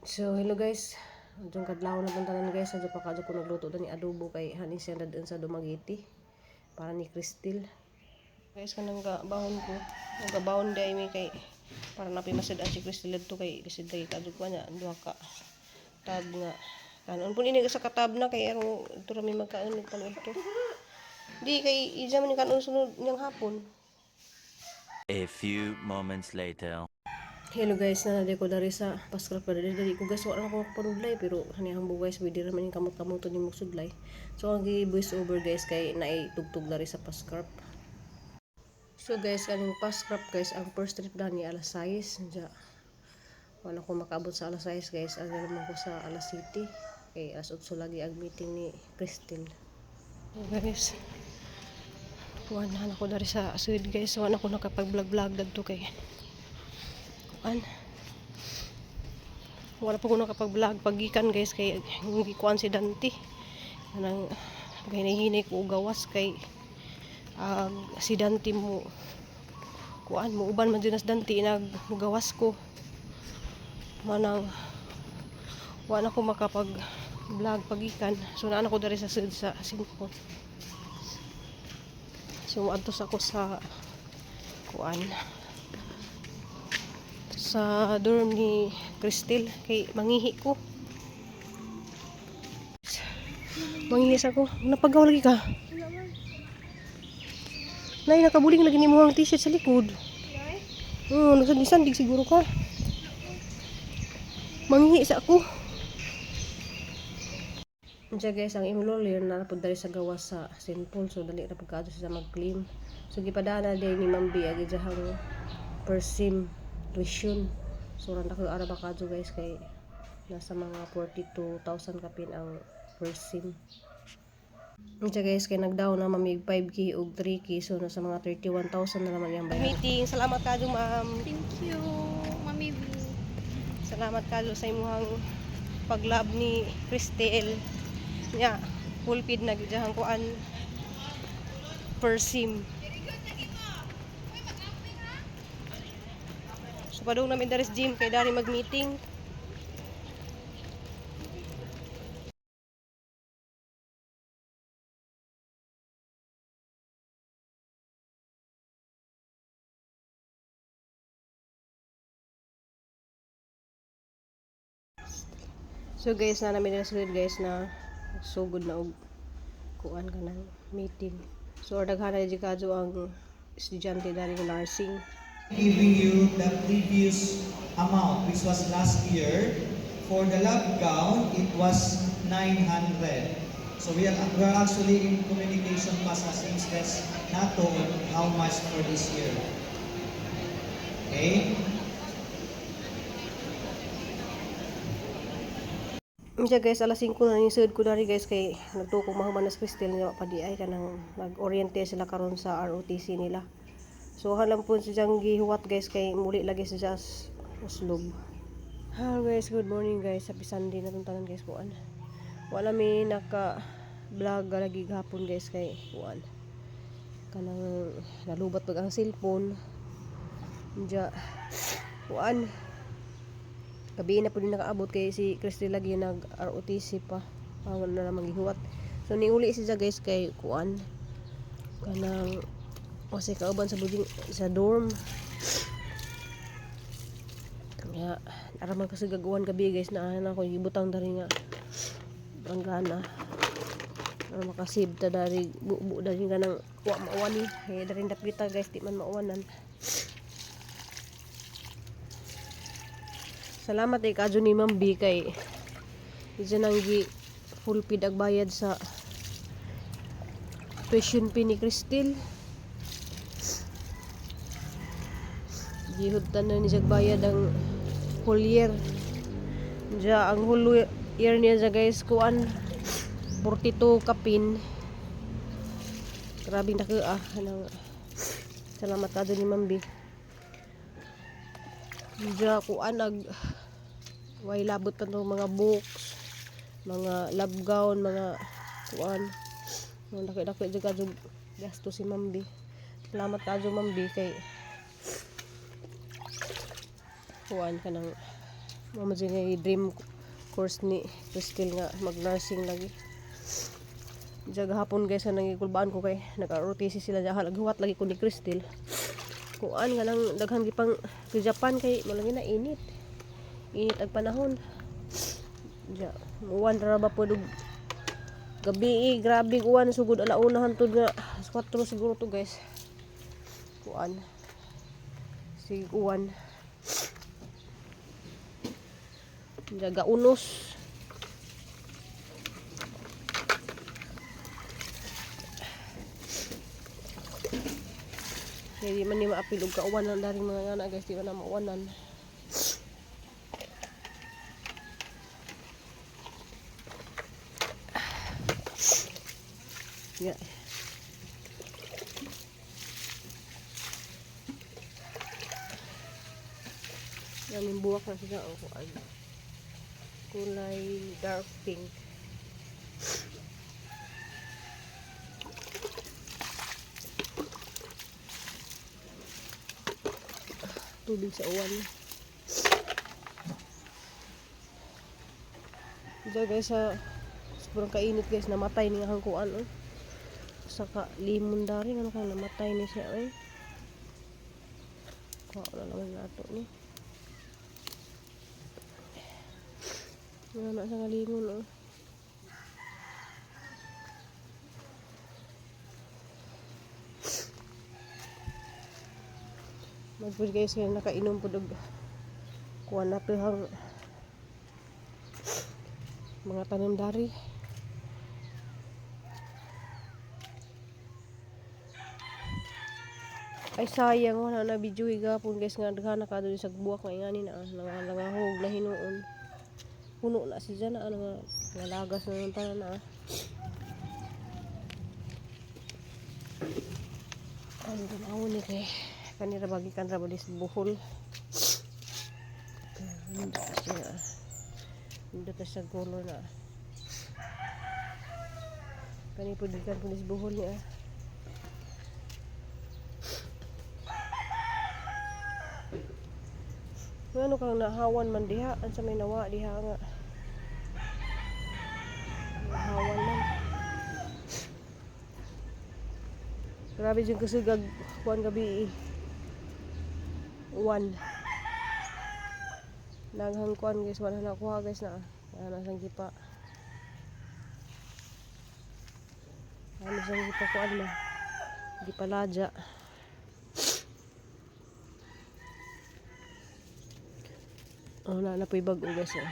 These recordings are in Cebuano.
So hello guys, adtong kadlawon na tanan guys, adto pa kadto ko nagluto ni adobo kay hanin siya dadun sa Dumaguete para ni Cristel. Guys, kanang bahon ko, nagabahon dai mi kay para napi masad si Cristel adto kay lisod lagi kadto ko niya duha ka tab nga kanon pun ini sa katab na kay aron adto ra mi magkaon og panuod to. Di kay ija man ni kanon sunod niyang hapon. A few moments later. Hello guys, naa ko dari sa Pascal pa dari dari ko guys, wala ko panudlay pero hani ang guys, pwede ra man yung kamot-kamot ni sudlay. So ang gi voice over guys kay naay tugtog dari sa Pascarp. So guys, kaning Pascarp guys, ang first trip dani alas 6. Diya. Wala ko makaabot sa alas 6 guys, ang naman ko sa alas 7 kay alas 8 lagi ang meeting ni Christine. So guys, kuan na ako dari sa sud guys, wala ko nakapag-vlog-vlog dadto kay kuan. Wala pa ko nakapag-vlog pagikan guys kay gikuan si Dante. Kanang ghinay-hinay ko og gawas kay si Dante mo kuan mo uban man jud na si Dante nag mugawas ko. Manang wala ko makapag vlog pagikan. So naa na ko dari sa sud sa Singapore. So moadto sa ako sa kuan sa dorm ni Cristel kay mangihi ko. Mangihi sa ko. Napagaw lagi ka. Nay, nakabuling lagi nimo ang t-shirt sa likod. Oo, oh, nagsandig siguro ka. Mangihi sa ako. Diya guys, ang enroller na napud diri sa gawas sa St. Paul. So dali ra pud kaadto sila mag-claim. So gipadana din ni Ma'am B ang iyahang per sem tuition. So randa ko ara ba kadto guys kay nasa mga 42,000 kapin ang per sem. Diya guys, kay nagdown na mamig 5K ug 3K, so nasa mga 31,000 na naman yung bayad. Meeting, salamat kadyo, ma'am. Thank you, Mami B. Salamat kadyo sa imuhang paglab ni Cristel. Nya, full feed na gyud ang kuan per sem. So padung namin dari sa gym kay dari mag-meeting. So guys, na namin na guys na sugod na og kuan ka ng meeting. So daghan na jud kadyo ang estudyante dari ng nursing. Giving you the previous amount, which was last year. For the lab gown, it was 900. So we are actually in communication pa sa seamstress nato on how much for this year. Okay? Unsa guys, alas 5 na yung sud ko dari guys kay nagtukog mahuman na si Cristel nga pa di ay kanang nag-oriente sila karon sa ROTC nila. So halam po si Jang gihuwat guys kay muli lagi si Jas Oslob. Hello guys, good morning guys. Happy Sunday na tong tanan guys kuan. Wala mi naka vlog lagi gahapon guys kay kuan. Kanang nalubat pag ang cellphone. Diya kuan. Gabi na po din nakaabot kay si Cristel lagi nag ROTC pa. Ang na naman gihuwat. So niuli siya guys kay kuan. Kanang kasi kauban sa buding sa dorm. Kaya araman kasi gagawan gabi guys na ana ko gibutang dari nga banggana. Para makasib ta dari bubu dari kanang wa mauwan ni. Kaya dari dapita guys di man mauwanan. Salamat eh kadyo ni Ma'am B kay diyan ang gi full paid ag bayad sa tuition fee ni Cristel. Gihudtan na ni siya bayad ang whole year. Diya ang whole year niya siya guys kuan 42 kapin. Grabe na ah. Anong, salamat kadyo ni Ma'am B. Diya kuan nag way labot pa tong mga books, mga lab gown, mga kuan. Mga daki-daki jud kadyo gasto si Ma'am B. Salamat kadyo Ma'am B kay kuan ka ng Mao man siya nga dream course ni Crystal nga mag-nursing lagi. Diya gahapon guys, nga nangikulbaan ko kay nag-ROTC sila diya, naghuwat lagi ko ni Crystal. Kuan nga nang daghan gipang sa Japan kay malagi na init. Init ang panahon. Diya, uwan ra ba pud og gabi eh, grabe uwan sugod alauna hantod nga alas 4 siguro to guys. Kuan. Sig uwan. Diya gaunos. Kaya di man ni maapil og kauwanan daring mga ngana guys, di man na mauwanan. Yeah. Yan yung buwak na siya ang kuan. Kulay dark pink. Tubig sa uwan. Diyan guys, sa sobrang kainit guys, namatay ni ang kuan oh. Saka limon dari ano kang namatay ni siya eh. Kuha na naman nato ni. Wala na siya nga limon oh. Magpud guys kaya nakainom pud og kuha na to hang mga tanom dari. Ay sayang wala na video gapon guys nga daghan na kadto sa buwak nga ingani na nangahog na hinuon. Puno na siya na ano nga nalagas na ng tanan na. Ang tanaw ni kay kanira bagi kan ra ba dis buhol. Hindi siya. Hindi ta siya color na. Kani pud gikan pud dis buhol niya. Ngano kang nahawan man diha, unsa may nawa diha nga. Nahawan man. Grabe jud kusugag kuan gabi eh. Uwan. Naghang kuan guys, wala na kuha guys na. Ana sang gipa. Ano sang gipa kuan na. Gipaladya. Oh, na na po'y bag-o guys oh.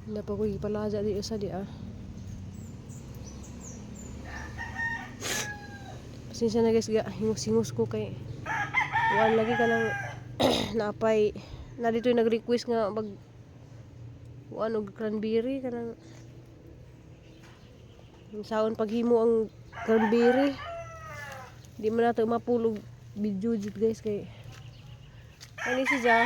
Na pa ko gipaladya di usa di ah. Pasensya na guys, ga hingos-hingos ko kay kuan lagi ka nang napay na dito yung nag-request nga mag kuan og cranberry kanang saon paghimo ang cranberry. Di man nato mapulog video jud guys kay kani si Ja.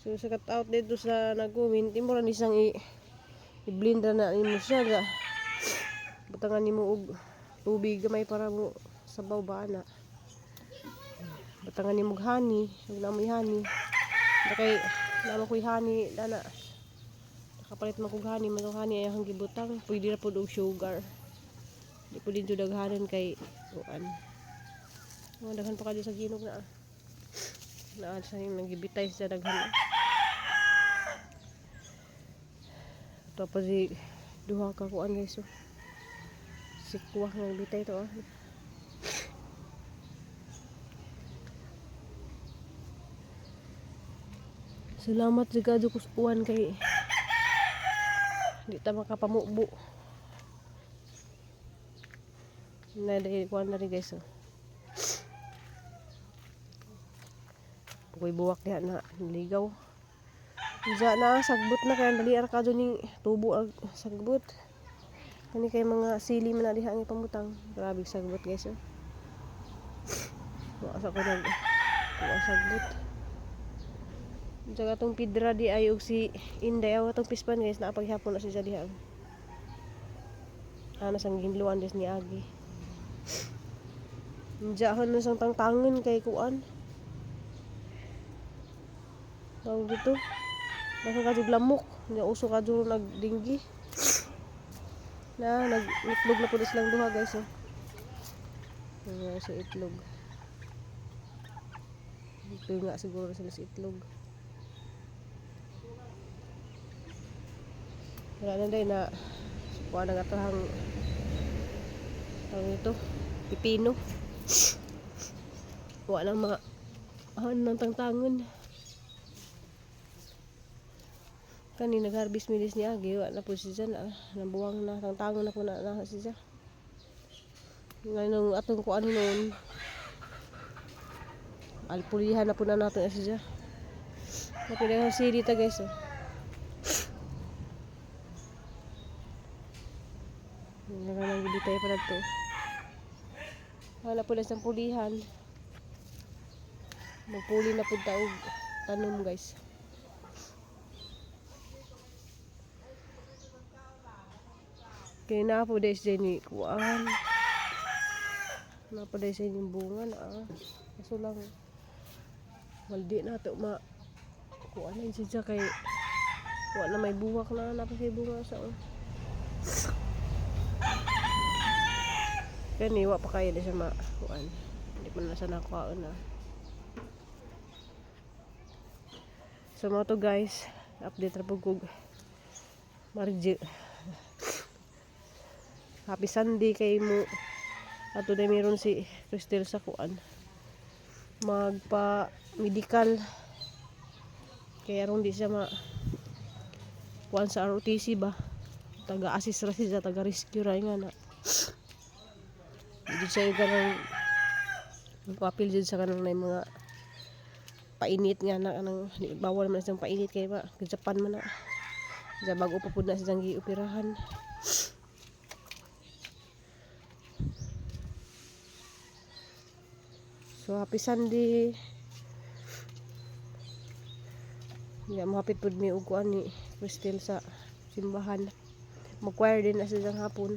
So sa cut out dito sa nag-comment, imo ra ni siyang i-blend ra na nimo siya ga. Butangan nimo og tubig gamay para mo sabaw ba ana. Butangan nimo og honey, ug namoy honey. Da kay namo koy honey dana. Nakapalit man kog honey, man honey ay ang gibutang, pwede ra pud og sugar. Di pud dito daghanon kay kuan. Mga daghan pa kadyo sa ginog na. Ah. Naa sa yung nagibitay sa daghan. Ito pa si duha ka kuan guys. Oh. Sikwa nga bitay to ah. Salamat jud kadyo kus uwan kay di ta makapamubo. Na dahil kuan na rin guys. Oh. Pukoy buwak diha na ligaw. Diya na sagbot na kay dali ra kadyo ning tubo ag sagbot. Kani kay mga sili man na diha ang ipamutang. Grabe sagbot guys. Oh. Wa sa ko nag wa sagbot. Diya atong pidra di ay og si Inday aw atong pispan guys naapaghapon na siya diha. Ana sang ginluan des ni Agi. Diyan na sang tangtangan kay kuan. Tawag dito. Nasa ka lamok. Nya uso ka jud nagdinggi. Na nag itlog na po na silang duha, guys, oh. Nga sa itlog. Ito nga siguro sila sa itlog. Wala na din na kuha na nga tahang tawag ito, pipino. Wala nang mga ano ng tangtangon. Kani nag-harvest mi ni Agi, wala na po siya na nabuwang na tangtangon na po na, na siya. Ngayon atong kuan noon, alpulihan na po na natin siya. Napila yung sili ta, guys, oh. Nakanang tayo pa to. Wala po lang siyang pulihan. Magpuli na po taog tanom, guys. Kaya na po dahil siya ni kuan. Na po dahil siya yung bunga na ah. Kaso lang waldi na to ma kuan na siya kay wala may buwak na na pa siya bunga sa oh. Kani wa pa kayo na siya ma kuan. Hindi pa na siya nakuhaan na. So mga to, guys, update ra pud kog Marje. Happy Sunday kay mo. Ato na meron si Cristel sa kuan. Magpa medical. Kaya aron di siya ma kuan sa ROTC ba. Taga-assist ra siya, taga-rescue ra nga na. Di siya yung kanang papil jud sa kanang na mga painit nga na kanang bawal man siyang painit kay ba Japan man na. Sa bago pa pud na siyang gioperahan. So happy Sunday. Ya, mohapit pud mi og kuan ni Cristel sa simbahan. Mag-choir din na siya hapon.